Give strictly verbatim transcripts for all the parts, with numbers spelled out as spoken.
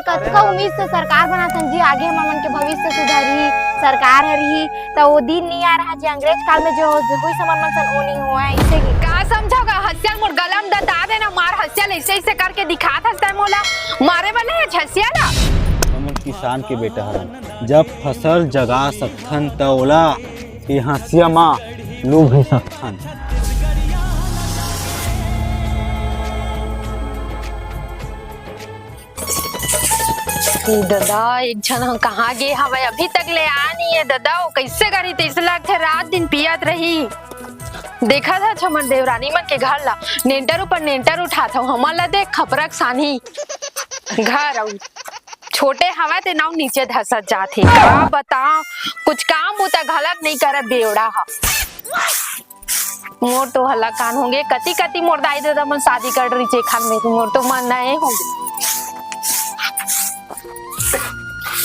कतका उम्मीद से सरकार बनाथन जी, आगे हमर मन के भविष्य सुधरही, सरकार हरही, त वो दिन नइ आ रहा जी, अंग्रेज काल में जो होइस हमर मन सन, वो नइ होवय, अइसे ही। का समझोगा हँसिया ल, मोर गला म दँता देना, मार हँसिया ल, अइसे अइसे करके दिखात हस तैं मोला, मारे वाला हे हँसिया ला। हमन किसान के बेटा हरन, जब फसल जगा सकथन त ओला ए हँसिया म लू भी सकथन। ए ददा, एक झन ह कहाँ गे हवय, अभी तक ले आ नइ हे ददा। वो कइसे करही, तइसे लगथे रात दिन पियत रही। देखत हच हमर देवरानी मन के घर ला, नेंटर ऊपर नेंटर उठात हव, हमन ला देख खपरक सानी घर अउ छोटे हवय ते नाव नीचे धसत जात हे। का बताव, कुछ काम बूता घलक नइ करय बेवड़ा ह। मोर तो हल्ला कान होगे, कति कति मोर दाई ददा मन शादी कर रही चे खान में, मोर तो मन नए होगे।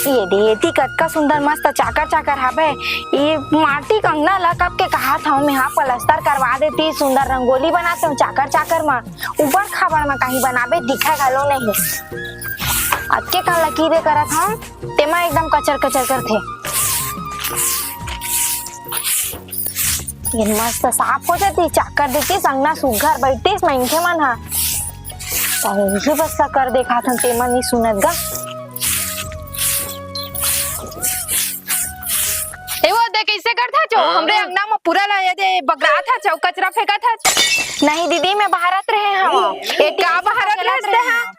ये दे, एती कतका सुंदर मस्त चाकर चाकर हाबे। ये माटी के अंगना ला कब के कहात हव मैं, हाँ, पलस्तर करवा देती, सुंदर रंगोली बनाते हव चाकर चाकर मा, ऊपर खाबड़ मा कहीं बनाबे दिखा घलो नहीं। अतके का लकीरे करत हव, तेमा एकदम कचर कचर करथे। ये मस्त साफ हो जाती, चाकर देती, संगना सुघर बैठतीस मनखे मन हा। त उही बस ला कर देखात हन, तेमन नइ सुनत गा। ए वो दे, कइसे करत हच? हाँ। हमरे अंगना म पूरा ला ये दे बगरात हच, अउ कचरा फेंकत हच। नहीं दीदी, मैं बहारत रहे हव। ए, का बहारत रहे हव?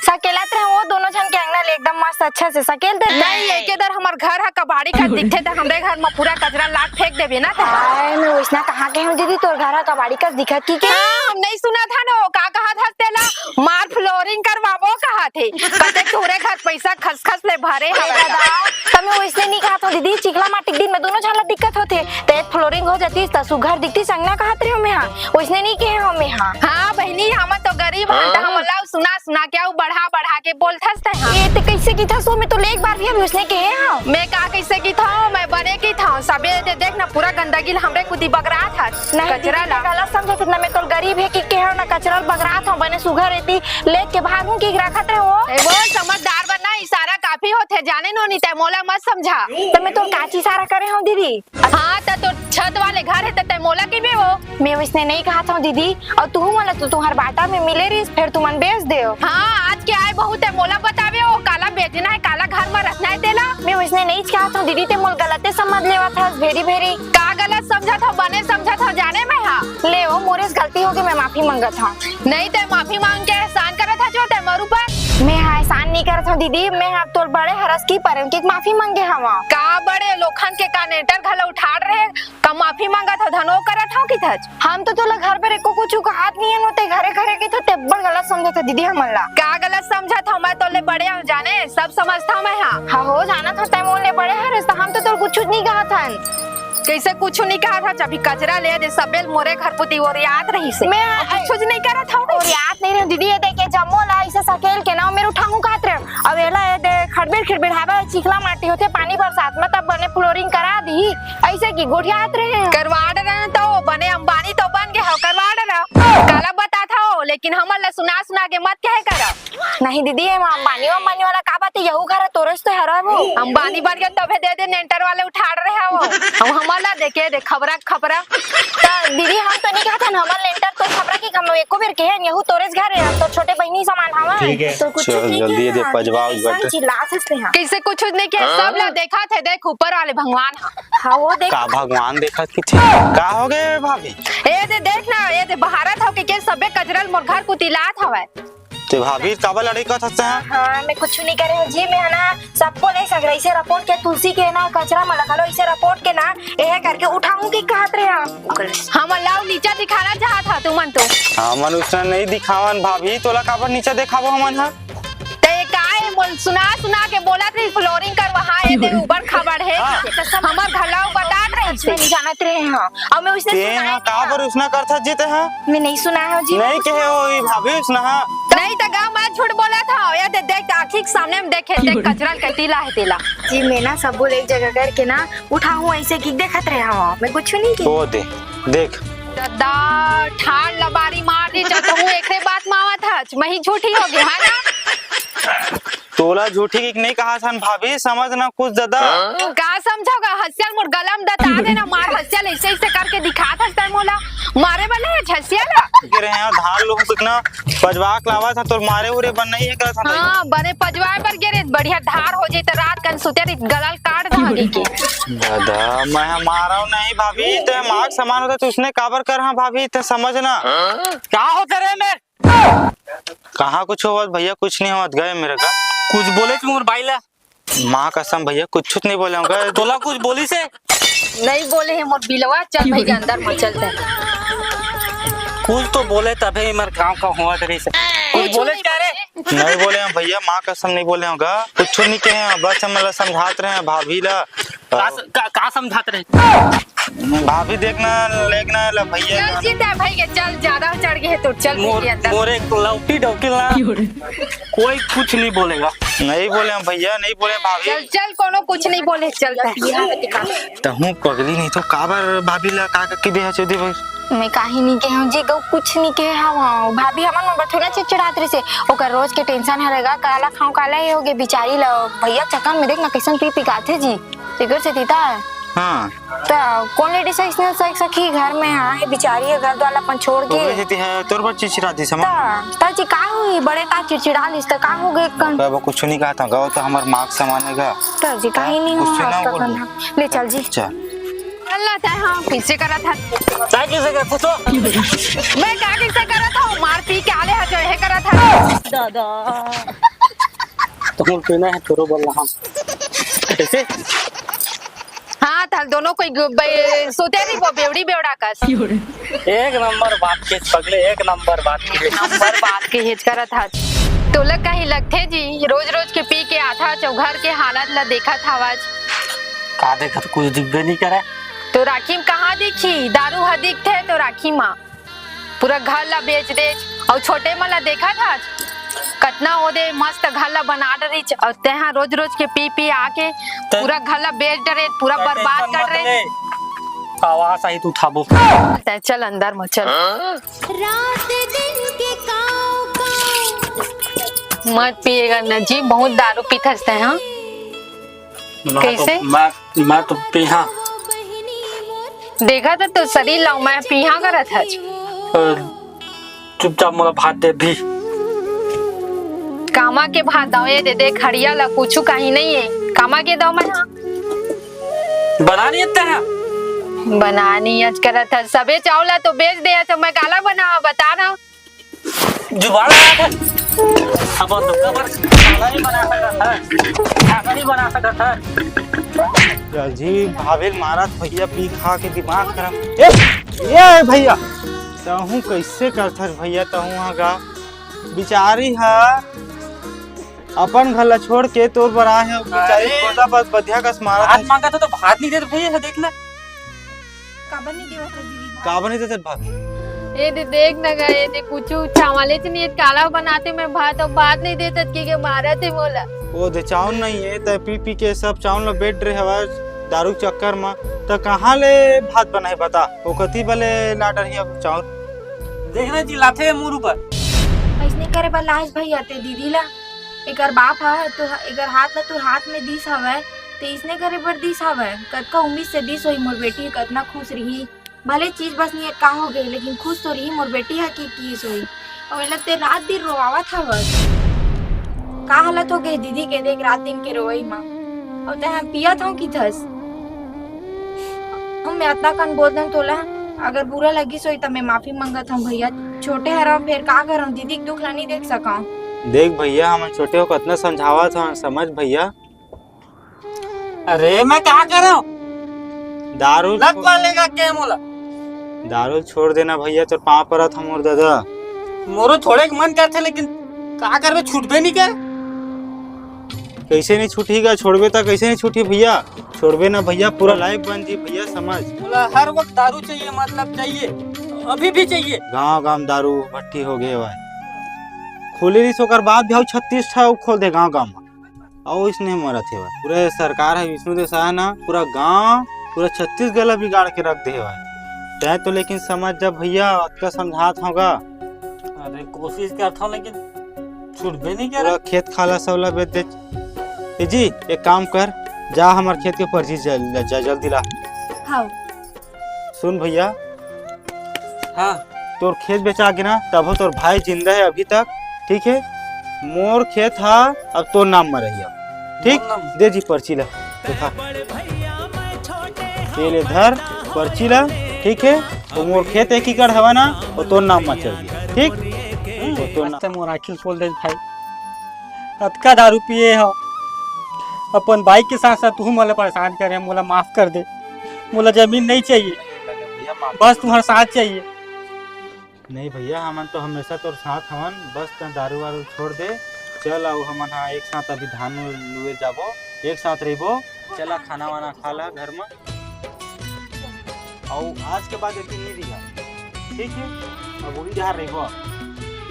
सकेलत रहे वो दोनों झन के अंगना ले एकदम मस्त अच्छा से सकेल देते नहीं, हैं। एके दर हमर घर ह कबाड़ी कस दिखथे त हमरे घर म पूरा कचरा लात फेंक देबे ना त। हाय, मैं वइसना कहाँ के हूँ दीदी, तोर घर ह कबाड़ी कस दिखत कि के? हाँ, हम नहीं सुनत हन, वो का कहत हस तेला, मार flooring करवाबो कहत हे। कते तोरे घर पैसा खसखस ले भरे ए हवय। दादा, त मैं वइसने नहीं कहत हूँ दीदी, चिकला माटी के दिन में दोनों झन ला दिक्कत होथे, त एक flooring हो जातीस त सुघर दिखतीस, अंगना कहत रहे हूँ मैं हा, वइसने नहीं कहे हूँ मैं हा। हाँ बहिनी, हमन तो गरीब हन, त हमन ला सुना सुना के अउ बढ़ा बढ़ा के बोलथस तैं हा। ए, ते कइसे किथस वो? मैं तो ले एक बार भी हम उसने कहे हव। मैं का कइसे किथव? मैं बने किथव। सबे दे देख ना, पूरा गंदगी ल हमरे कुती बगरात हस। नहीं कचरा दीदी, ला। गलत समझत हस ना, मैं तो गरीब हे कि कहे हव ना, कचरा ल बगरात हव, बने सुघर एती लेत के भागूं कि रखत रहे वो। ए, वो समझदार बनना, इशारा काफी होथे, जाने नोनी, तैं मोला मत समझा। त मैं तोर काची इशारा करे हव दीदी? हाँ, त तोर छत वाले घर हे, त तैं मोला कहिबे वो। मैं वइसने नहीं कहत हव दीदी, अउ तुहू मन ला तो तुंहर बांटा में मिले रहिस, फेर तुमन बेच देव। हाँ, आज के आय बहू, तैं मोला बताबे वो, काला बेचना हे, काला घर म रखना हे तेला। मैं वइसने नहीं कहत हव दीदी, तैं मोला गलते समझ लेवत हस, भेरी भेरी। का गलत समझत हव, बने समझत हव, जाने मैं हा। ले वो, मोरे से गलती होगे, मैं माफी मंगत हव। नहीं, तैं माफी मांग के एहसान करत हच वो तैं मोर ऊपर। मैं हा एहसान नहीं करत हव दीदी, मैं हा तोर बड़े हरस की परम के माफी मांगे हव। का बड़े लोखन के का नेंटर घलो उठाड़ रहे, का माफी मांगत हव धन वो करत हव किथच? हम तो तोला घर बर एको कुछु कहत नहीं हन, वो तैं घरे घरे किथस, तैं बड़ गलत समझत हस दीदी हमन ला। का गलत समझत हव? मैं तोले बड़े हव जाने, सब समझत हव मैं हा। हाँ हो, जानत हव तैं मोर ले बड़े हरस, त हम तो तोला कुछु नहीं कहत हन। कइसे कुछु नहीं कहत हच? अभी कचरा ले दे, सबेल मोरे घर पुती ओरियात रहिस हे। मैं अउ कुछु नहीं करत हव। ओरियात नहीं रहे दीदी, ये देखे जम्मो ला अइसे सकेल के ना, मैं उठाहूं कहत रहे। अब एला ये दे खड़बेड़ खिड़बेड़ हावय, चिखला माटी होथे, पानी बरसात म तब बने flooring करा दी, अइसे कि गोठियात रहे। करवा डरे ना तो बने अंबानी तो बन गे हव, करवा डरे। काला बतात हव, लेकिन हमन ला सुना सुना के मत कहे करा। नहीं दीदी, एमा अंबानी वंबानी वाला का बात हे? यहू घर तोरेच तो हरा वो। अंबानी बन गे तभे दे दे, नेंटर वाले उठाड़ रहे हव। अब हमन ला देखे दे खबरा खबरा। त दीदी, हम तो नहीं कहत हन, हमर नेंटर तो खबरा की हम एको बेर के हन, यहू तोरेच घर हे, हम तो छोटे बहिनी समान हवन। ठीक है। तो कुछ चल, नहीं जल्दी कहे ये दे, हन। पजवा उजवा कइसन के। चिल्लात हस तेहा। कइसे कुछ नहीं कहे, हाँ? सब ला देखत हे, देख ऊपर वाले भगवान ह। हाँ, वो देख। का भगवान देखत किथे? का हो गए भाभी? ए दे देख ना, ए दे बहारत हव के, के सबे कचरा ल मोर घर कुती लात हवय। ते भाभी, काबर लड़ाई करत हस तें? हाँ, मैं कुछु नहीं करे हूँ जी। मैं है ना, सबको ले सक रही से रपोट के, तुलसी के ना कचरा में लगा लो, इसे रपोट के ना, यह करके उठाऊं कि कहत रहे हम। हमन ला नीचा दिखाना चाहत हा तुमन तो। हमन उसने नहीं दिखावन भाभी, तोला काबर नीचा देखाबो हमन हा? ते का है, मोल सुना सुना के बोलत रही, flooring करवा, हाँ, ये दे ऊपर खबर है, हाँ। हमर घर ला बतात रही से। नहीं जानत रहे हाँ। अउ मैं उसने ते सुनाया हाँ, नहीं काबर था। उसना करथस जी ते हाँ? मैं नहीं सुनाया हूँ जी। नहीं कहे हो ई भाभी उसना हाँ। नहीं त गा मैं झूठ बोलत हव। ये दे देख, आँखी के सामने में देखे, देख कचरा ल कती ला है तेला। जी मैं ना सबो ल एक जगह करके ना उठाहूँ, ऐसे कि देखत रहे हव, मैं कुछु नहीं कहे। ओ दे, देख। ददा, ठाड़ लबारी मार दी, जब तो हूँ एकरे बात मावत हच, मैं ही झूठी हो गई, है ना? तोला झूठी के नहीं कहा सन भाभी, समझ ना कुछ ज्यादा। का समझोगा? हंसिया ल मोर गला म दता देना, मार हंसिया ल, ऐसे ऐसे करके दिखात हस तैं मोला। मारे वाला है हंसिया ला। गिरे हैं धान लोग कितना पजवा के लावा था, तोर मारे उरे बन नहीं है, गलत था नहीं। हाँ, बने पजवाए बर गिरे, बढ़िया धार हो जाई त रात कन सुते रही, गला ल काट दा आगे के। दादा, मैं मारा नहीं भाभी, ते माँ के समान होता तो उसने काबर कर, हाँ भाभी, ते समझ ना। का होता रे मेरे? कहाँ कुछ होवत भैया, कुछ नहीं होवत, गए मेरे का। कुछ बोले थे मोर बाई ला? माँ कसम भैया, कुछ नहीं बोले होंगे। तोला कुछ बोली से? नहीं बोले है मोर बिलवा, चल भाई के अंदर में चलते हैं। कुछ तो बोले तभे हमर गांव का होवत रही से। कुछ कुछ बोले नहीं क्या रे? बोले। नहीं बोले हैं भैया, माँ कसम नहीं बोले होंगे, कुछ नहीं कहे हैं, बस हम ला समझात रहे हैं भाभी ला। का, का, का समझात रहे? भाभी देखना, लेकना ला भैया। चल सीधा भाई के, चल, ज्यादा चढ़ गए तो चल मोर, भैया अंदर। मोर एक लौटी डौकी ला। कोई कुछ नहीं बोलेगा। नहीं बोले हम भैया, नहीं बोले भाभी। चल, चल, कोनो कुछ नहीं बोले, चल तैं। तहूँ पगली नहीं तो काबर भाभी ला का, का की बेहा चोदी भाई? मैं काही नहीं कहे हूँ जी, गौ कुछ नहीं कहे हूँ। भाभी हमन मन बर थोड़ा चिड़चिड़ात रहिसे, ओकर रोज के टेंशन हरेगा, काला खाऊं, काला ये होगे बिचारी ला। भैया चक्कर में देख ना कैसन पी पी के आथे जी, एकर से तीता है। हाँ। त कौन लेडीज है इसने सही सखी घर में है, बिचारी है घर द्वार अपन छोड़ के। ओकरे सेती है, तोर बर चिड़चिड़ा दिस हमन। त, त जी का हुई, बड़े का चिड़चिड़ा लिस त का हो गए कन? बाबा कुछ नहीं कहा था, गौ तो हमार माँ के समान है गा। त जी काही नहीं गुस्से हुआ ना आपका बोल। करना। ले चल जी। चल। अल्लाह तय हाँ, किसे करा था? तय किसे करा था तो? मैं का किसे करा था? मार पी के आले हा जो ये करा था। दादा। तुम पीना है, तोरो बोल रहा। कैसे? हाँ, तल दोनों कोई गु-, बे-, सोते नहीं वो बेवड़ी बेवड़ा कस। एक नंबर बात के पगले, एक नंबर बात के। नंबर बात के हेज करत हस। तोला कहीं लगथे जी, रोज रोज के पी के आथा चौ घर के हालत ला देखत हवच। का देखत, कुछ दिखबे नहीं करे। तो राखी म कहाँ दिखी? दारू ह दिखथे तो राखी म। पूरा घर ला बेच देच, अउ छोटे मन ला देखत हस, कतना ओदे मस्त घर ला बना डरिच, अउ तेहा रोज रोज के पी पी आके ते-, पूरा घर ला बेच डरे, पूरा ते बर्बाद tension कर मत रे। ले। आवाज आई तो उठाबो। ते चल अंदर म चल। रात दिन के काव काव। मत पिएगा ना जी, बहुत दारू पीथस ते, हाँ? मैं तो, कैसे? मैं, मैं तो पीहा। देखा था तो शरीर लाओ, मैं पीहा करत हच। अ, चुपचाप मोला भात दे भी। कामा के भात दो, ये दे दे, खड़िया ला कुछु कहीं नहीं है। कामा के दो मैं, हाँ। बना नहीं आता है। बना नहीं आज करत है। सबे चावल ला तो बेच दे, तो मैं काला बनावा, बता ना। जुगाड़ लगा था। अब और दुर्गा पर खाना नहीं बना सकता था। खाना नहीं बना सकता था। चल जी, भाभी मारत भैया पी खा के दिमाग खराब। ए, ए भैया, तहूँ कैसे करथस भैया, तहूँ हा गा। बिचारी हा अपन घर ला छोड़ के तोर बर आए हे, बिचारी अरे। छोटा बस बधिया कस मारत हाथ हे। मांगा था तो भात नहीं देते भैया, देख ना। काबर नहीं देवत हे दीदी भात? काबर नहीं देते भात? ए दे देख ना गा, ए दे कुछ चावले च नहीं हे, काला बनाते मैं भात, और भात नहीं देते के, के मारत हे मोला। ओ दे चावल नहीं हे, त पी पी के सब चावल ला बेड रहे हवा दारू चक्कर में, त कहाँ ले भात बनाए बता? ओ कति बले लाडर ही अब चावल। देख ना चिल्लाथे मोर ऊपर। ऐसने करे बर लाज भैया ते दीदी ला। एकर बाप ह तो एकर हाथ ला तोर हाथ में दीस हवय, ते इसने करे बर दीस हवय। कतका उम्मीद से दीस होही मोर बेटी, कतना खुश रही। भले चीज बस नियत का हो गए, लेकिन खुश तो रही मोर बेटी ह कि किस होही। अउ एला ते रात दिन रोवावत हवस। का हालत हो गए दीदी के, देख रात दिन के रोवई मा। अउ ते हम पियत हूँ कि थस। हम मैं अतना कन बोल दें तोला, अगर बुरा लगिस होई त मैं माफी मंगत हूँ भैया। छोटे हरव, फेर का करव, दीदी के दुख ला नहीं देख सकव। देख भैया, हमन छोटे हो कतना समझावत हन, समझ भैया। अरे मैं का करव? दारू लत छोड़, पालेगा के मोला? दारू छोड़ देना भैया, तोर पाँव परत हूँ मोर दादा। मोरो छोड़े के मन करथे, लेकिन का करबे, छूटबे नहीं कर। कैसे नहीं छूटी गा? छोड़बे त कैसे नहीं छूटी भैया? छोड़बे ना भैया, पूरा लाइफ बन जी भैया, समझ। बोला, हर वक्त दारू चाहिए, मतलब चाहिए, अभी भी चाहिए। गांव गांव दारू भट्टी हो गए भाई, खोले रहिस ओकर बाद भी अउ छत्तीस ठा खोल दे गांव गांव में। अउ इसने मरत हे भाई, पूरे सरकार है विष्णु देव साय ना, पूरा गांव, पूरा छत्तीसगढ़ ला बिगाड़ के रख दे भाई। तै तो लेकिन समझ जा भैया, अतका समझात होगा। अरे कोशिश करता हूँ, लेकिन छूटबे नहीं करे। पूरा खेत खाला सवला बेच दे। ए जी, एक काम कर, जा हमर खेत के पर्ची जा, जा, जल्दी ला। हाँ। सुन भैया, हाँ। तोर खेत बेचा गे ना, तभो तोर भाई जिंदा हे अभी तक, ठीक हे? मोर खेत हा अब तोर नाम म रही, ठीक? मोर नाम? दे जी पर्ची ला, देखा। ये ले धर पर्ची ला, ठीक हे? वो मोर खेत एक एकड़ हवा ना, वो तोर नाम म चल दिया, ठीक? वो तोर नाम। आज तो मोर आँखी खोल दे भाई, अतका दारू पिए हो, अपन बाइक के साथ साथ तू मोला परेशान करे, मोला माफ कर दे, मोला जमीन नहीं चाहिए, भैया, माफ बस तुम्हारा साथ चाहिए। नहीं भैया, हमन तो हमेशा तोर साथ हवन, बस तैं दारू वारू छोड़ दे। चल, अउ हमन हा एक साथ अभी धान लुए जाबो, एक साथ रहिबो। चला, खाना वाना खा ला घर में। अउ आज के बाद एती नहीं रहिया, ठीक है? अब वही जहाँ रहिबो,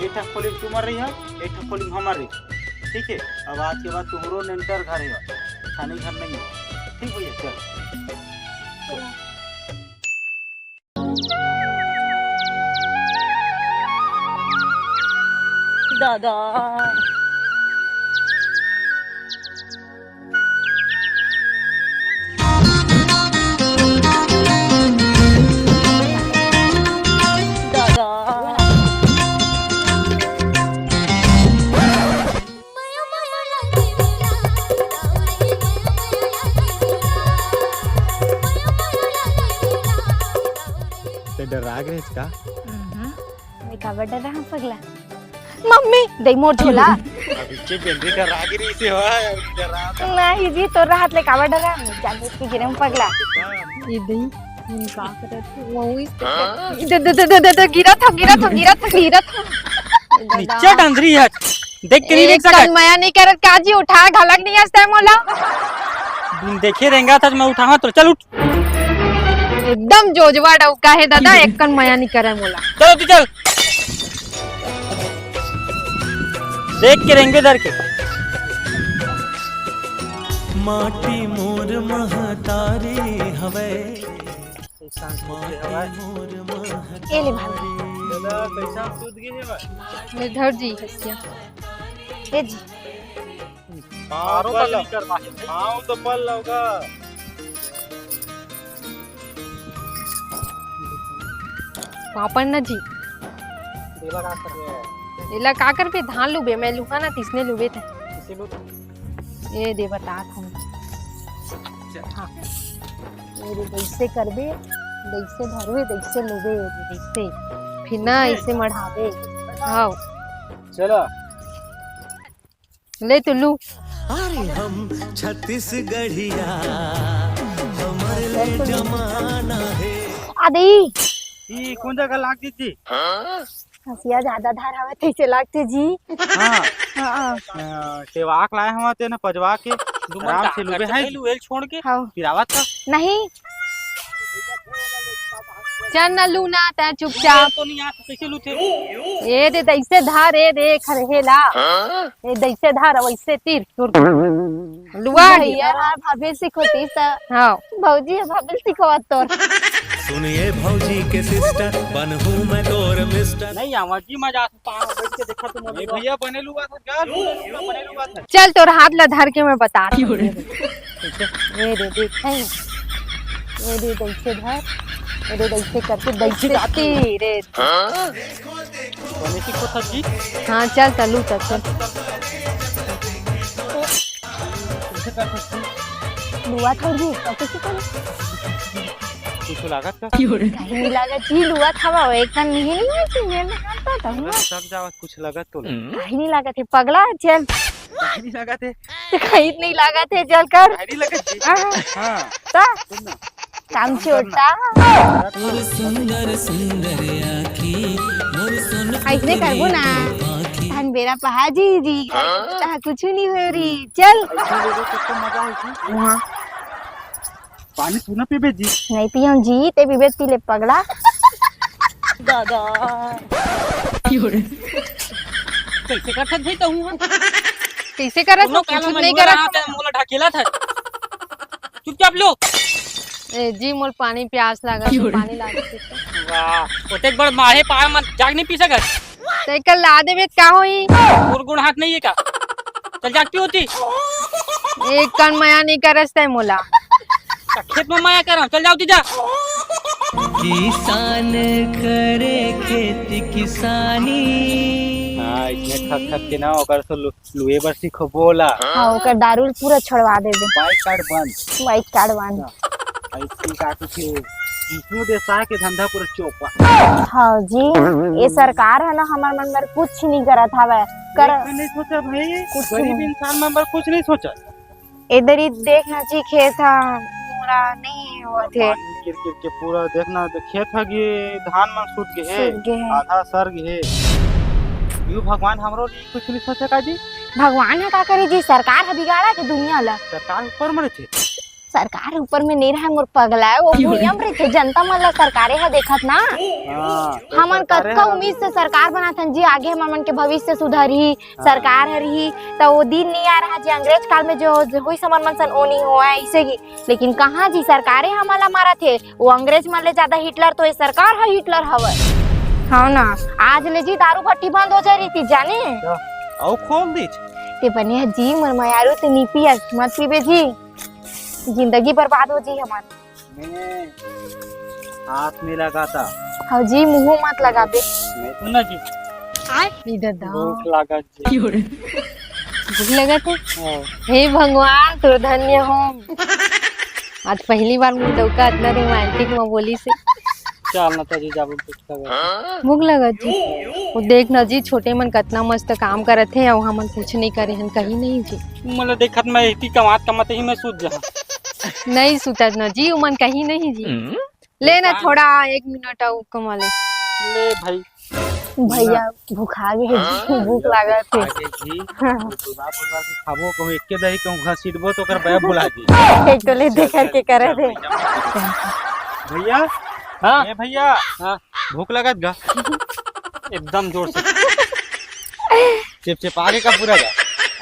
एक ठा खोली तुमर रहिया, एक ठा खोली हमर रहिया, ठीक है? अब आज के बाद तुम्हरो नेंटर घर है, खानी घर नहीं है, ठीक भैया? चल। दादा। दादा। ते डरा गे रहेस का? हम्म, मैं काबर डरा हूँ पगला? मम्मी, दे मोर झोला। अभी के बेंदरी डरा गे रही से हो, डरा था। नहीं जी, तोर राहत ले काबर डरा? मैं जान के गिरे हूँ पगला। ये दे, ये का करत है? वो इस दे, दे, दे, गिरा था, गिरा था, गिरा था, गिरा था। नीचे डंगरी है। देख के नहीं देख एक सकत। कन मया नहीं करत का जी, उठा घलक नहीं हंसता है मोला। बिन देखे रेंगा था मैं उठावा तो चल उठ। एकदम जोजवा डौका है दादा, एक कन मया नहीं करे मोला। चलो तू चल। देख के रेंगे धर के। माटी मोर महतारी हवे। ए ले भाभी। दादा, कैसा सूत गए है भाई? ले धर जी हसिया। ए जी। पाँव तो पल, पाँव तो पल लगा। पापड़ ना जी। एला का करबे? एला का करबे? धान लुबे, मैं लुहा ना, तिसने लुबे थे। किसे लुबे? ए दे बतात हूँ। हाँ। ए दे, ऐसे करबे, ऐसे धरबे, ऐसे लुबे, ऐसे। फिर ना ऐसे मढ़ाबे। हाँ। चलो। ले तो लू। अरे हम छत्तीसगढ़िया, हमर ले जमाना है। अदे। ई कौन जगह लाग दी थी? हसिया ज्यादा धार हवे तैसे लागथे जी। हाँ। हाँ। अ, सेवाक लाए हवा ते न पजवा के आराम से लुबे है। लुएल छोड़ के। हाँ। पिरावत का? नहीं। चल ना लू ना, तै चुपचाप। तो नहीं, यहाँ से कैसे लूथे? ए दे, दैसे धार, ए दे, खरहेला। ए दैसे धार, वैसे तीर। लुआ भैया, हाँ, भाभी सिखोती त। हाँ। भौजी है, भाभी सिखोत तोर। सुनिए भौजी के सिस्टर, बनहूँ मैं तोर मिस्टर। नहीं आवा जी, मजा पाँव बैठ के देखा तुम। ए भैया, बने लुआ था, का लुआ, बने लुआ था। चल, तोर हाथ ला धर के मैं बता। ये दे, देख, है। ये दे, दैसे धर। ये दे, दैसे करके, दैसे ती रे। बने सीखो था जी। हाँ, चल, चलू, चल, चल। लुआ थोड़ी, कैसे सीखो? कुछ लागत का? कहीं नहीं लागत जी, लुआ था, एक कन नहीं, नहीं है कि मैं, मैं करता था, लुआ। सब जावा, कुछ लागत तो ले। कहीं नहीं लागत है, पगला, चल। कहीं नहीं लागत है। तो कहीं नहीं लागत है, चल कर। कहीं नहीं लागत है। हाँ। हाँ। तो? सुन ना। काम काम करना। छोटा। मोर सुंदर सुंदर आँखी, मोर सोन ऐसने करबो ना। आँखी। धन बेरा पहा जी, जी। हाँ? कुछ नहीं हो रही। चल। ऐसे लोगों को तो मजा है जी। हाँ। पानी तू ना पीबे जी। नहीं पियो जी, ते पीबे पी ले पगला। दादा। कैसे करत भाई तहूँ? कैसे करत? कुछ नहीं करत। मोला ढकेला था। चुपचाप लो। ए जी, मोर पानी प्यास लागत हे, पानी लागत हे। वाह, ओतेक बड़ माहे पार मन जाग नहीं पी सकत। तैं कल ला देबे त का होही? तोर गोड़ हाथ नहीं है का? चल जाती होती। एक कन मया नहीं करस तैं मोला। त खेत में मया करम, चल जाओ ती जा। किसान करे खेती किसानी। हाँ, इसने खत खत के ना ओकर से लु-, लुए बर सिखो बोला। हाँ, ओकर दारू पूरा छोड़वा देबे। बाइक कार्ड बंद। बाइक कार्ड बंद। हाँ, ऐसी का कुछ विष्णु देसाई के धंधा पूरा चोपा। हाँ जी, ये सरकार है ना, हमार मन बर कुछ नहीं करत हवे। कर एक भी नहीं सोचा भाई, कुछ गरीब नहीं। इंसान मन बर कुछ नहीं सोचा। इधर ही देखना जी, खेत हा मोला नहीं होत हे। पानी गिर गिर के पूरा देखना, तो खेत हा गे, धान मन सूत गे हे, सूत गे हे। आधा सर गे हे। यू भगवान हमरो लिए कुछ नहीं सोचा का जी? भगवान ह का करे जी, सरकार ह बिगाड़ा के दुनिया ला। सरकार ऊपर में रहिथे। सरकार ऊपर में नहीं रहे मोर पगला, वो भुइयां में रहिथे, जनता मन ला सरकारे ह देखत ना। हाँ, तो हमन सरकारे कतका ह उम्मीद से सरकार बनाथन जी, आगे हमन मन के भविष्य सुधरही, सरकार हर ही, त वो दिन नहीं आ रहा जी, अंग्रेज काल में जो, जो हुई समर मन सन ओ नहीं हुआ है, इसे ही। लेकिन कहाँ जी, सरकारे हमला मारत हे, वो अंग्रेज मन ले ज्यादा हिटलर तो ये सरकार है, हिटलर हवय। हाँ ना, आज ले जी दारू भट्टी बंद हो जाए रही थी, जाने? अउ खोल दीच। ते बने है जी, मोर मयारू ते नी पियस, मत पीबे जी, जिंदगी बर्बाद हो जी हमार। मैं हाथ नहीं लगाता। हाँ जी, मुंह मत लगाबे। मैं सुन ना जी। आय? इधर दा। भूख लागत जी। भूख लगत हे? हाँ। हे भगवान, तोर धन्य हो। आज पहली बार मोर डौका इतना रोमांटिक में बोलिस हे। चल ना तो जी, जाबो कुछ लगा। भूख लगत जी। वो देख ना जी, छोटे मन कतना मस्त काम करत हे, अउ हमन कुछ नहीं करे हन, कहीं नहीं जी। मतलब देखत मैं इतनी कमात कमात ही मैं सूत जा। नहीं सुतत ना जी, उमन कहीं नहीं जी। ले ना, थोड़ा एक मिनट अउ कमा ले। ले भाई। भैया भुखा गे जी, भूख लागत हे। आगे जी, बुला बुला के खाबो, कहूँ एके दही कहूँ घसीटबो तो ओकर बया भुला जी। एक तो ले दे करके करे दे। भैया, हाँ। ए भैया, हाँ। भूख लगत गा? एकदम जोर से। चिपचिपा के का पूरा गा?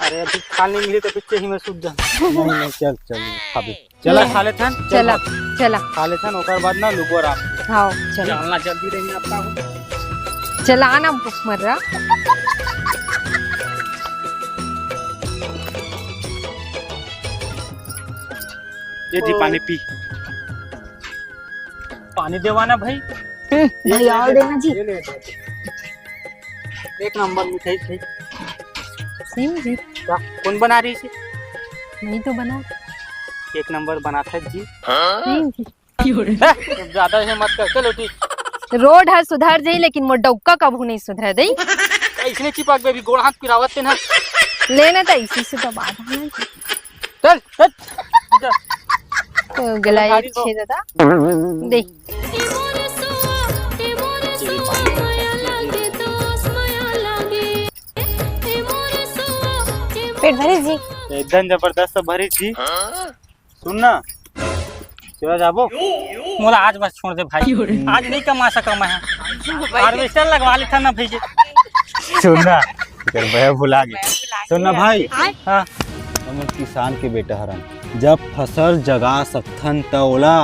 अरे अभी खा नहीं मिली तो पीछे ही मैं सूत जा। नहीं, नहीं, चल, चल, खाबे। चला, ले। खा लेथन, चल चला, मत। चला। खा लेथन, ओकर बाद ना लुबो आराम से। हाँ, चला। चलना जल्दी रही आपका। चला ना, भूख मर रहा। ये जी, ओ। पानी पी। पानी देवा ना भाई। हम्म, ये भैया, ले, और ले, देना जी। ये ले। एक नंबर मिठाई थी। सही में जी। क्या? कौन बना रही थी? नहीं तो बना। एक नंबर बनाता है जी। नहीं जी। हैं? ज्यादा ये मत कर, चलो ठीक। रोड हर सुधर जाई, लेकिन मोर डौका कभू नहीं सुधर दई। इसने चिपक बेबी, गोड़ हाथ पिरावत ते ना। लेना तो इसी से तो बात है ना। चल, चल। तो गला गाड़ी एक को। छे दादा। दे। पेट भरे जी? एकदम जबरदस्त भरी जी। सुन ना, चला जाबो। मोला आज बस छोड़ दे भाई, आज नहीं कमा सका मैं। हार्वेस्टर लगवा लेता ना भैया। सुन ना, तेरे भैया भुला गए। सुन ना भाई, हाँ। हमन किसान के बेटा हरन, जब फसल जगा सकथन त ओला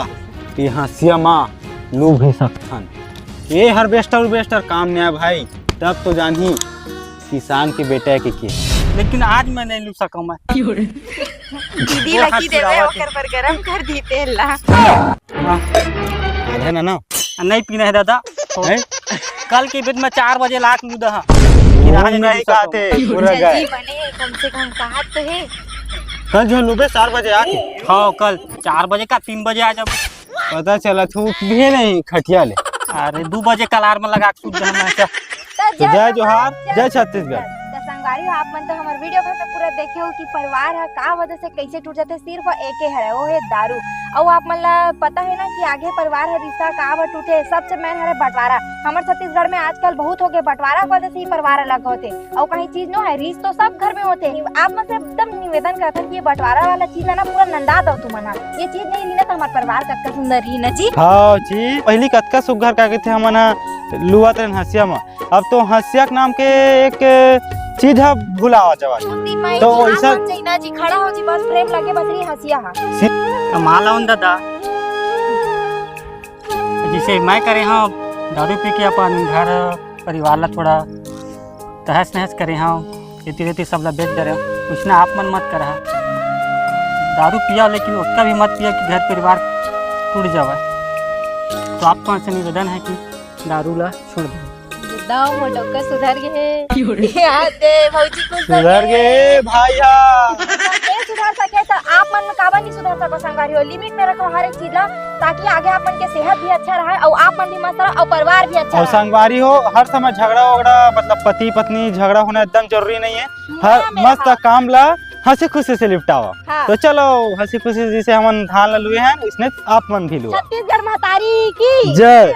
ये हंसिया मा लू भी सकथन। ये हार्वेस्टर उर्वेस्टर काम नहीं आए भाई, तब तो जानही किसान के बेटा के के। लेकिन आज मैं नहीं लू सका मैं। दीदी वो लकी हाथ देवे, पुरावा ओकर बर गरम कर दी तेल ला। हाँ। अरे ना ना। नहीं पीना है दादा। हैं? कल के बेट में चार बजे लाख लूदा हाँ। वो आज नहीं नहीं कहते, पूरा जल्दी गए। बने, कम से कम कहा तो है। कल जो लूबे चार बजे आके। हाँ, कल चार बजे का तीन बजे आ जाओ। पता चला तू उठ भी नहीं खटिया ले। अरे, दू बजे का अलार्म लगा के सूत जाना है क्या? तो तो जय जय जोहार, जोहार, जय जय छत्तीसगढ़। छत्तीसगढ़। तो संगवारी हो, आप मन तो हमर वीडियो भर में पूरा देखे हो कि परिवार ह का वजह से कैसे टूट जाथे। सिर्फ एके हरे, वो है दारू। अउ आप मन ला पता है ना कि आगे परिवार ह रिश्ता का बर टूटे, सबसे मेन हरे बंटवारा। हमर छत्तीसगढ़ में आजकल बहुत हो गए बंटवारा की वजह से ही परिवार अलग होते। अउ कहीं चीज नो है, रिश्ता तो सब घर में होते। आप मन से एकदम निवेदन करथन कि ये बंटवारा वाला चीज ला ना पूरा नंदा दो तुमन ह। ये चीज नहीं रही ना तो हमार परिवार कतका सुंदर रही ना जी। हाँ जी, पहली कतका सुग्घर का कथे हमन ह लुअत रहन हंसिया म। अब तो हंसिया के नाम के एक चीज ह भुलावा जवान। दो तीन महीने तो की वैसा बात चाहिए ना जी, खड़ा हो जी, बस प्रेम लगे बस रही हंसिया हा। कमाल हूँ दादा, जैसे मैं करे हाँ दारू पी के अपन घर परिवार ला थोड़ा तहस नहस करे हव, एती रेती सब ला बेच डरे हव। उसने आप मन मत करहा, दारू पिया लेकिन ओतका भी मत पिया कि घर परिवार टूट जावय। तो आप मन से निवेदन है कि दारू ला छोड़ दे। दाऊ मोर डौका सुधर गे हे। हाँ दे भौजी कुछ सुधर गे भाई हा। के सुधार सके त आप मन काबर नहीं सुधार सको संगवारी हो। लिमिट में रखो हर एक चीज ला, ताकि आगे आप मन के सेहत भी अच्छा रहे और आप मन भी मस्त रहो और परिवार भी अच्छा और रहे। संगवारी हो, हर समय झगड़ा वगड़ा, मतलब पति पत्नी झगड़ा होना एकदम जरूरी नहीं है। हर मस्त काम ला हंसी खुशी से निपटावा। हाँ। तो चलो हंसी खुशी जैसे हमन धान ला लुए हैं, इसने आप मन भी लुआ। छत्तीसगढ़ महतारी की जय।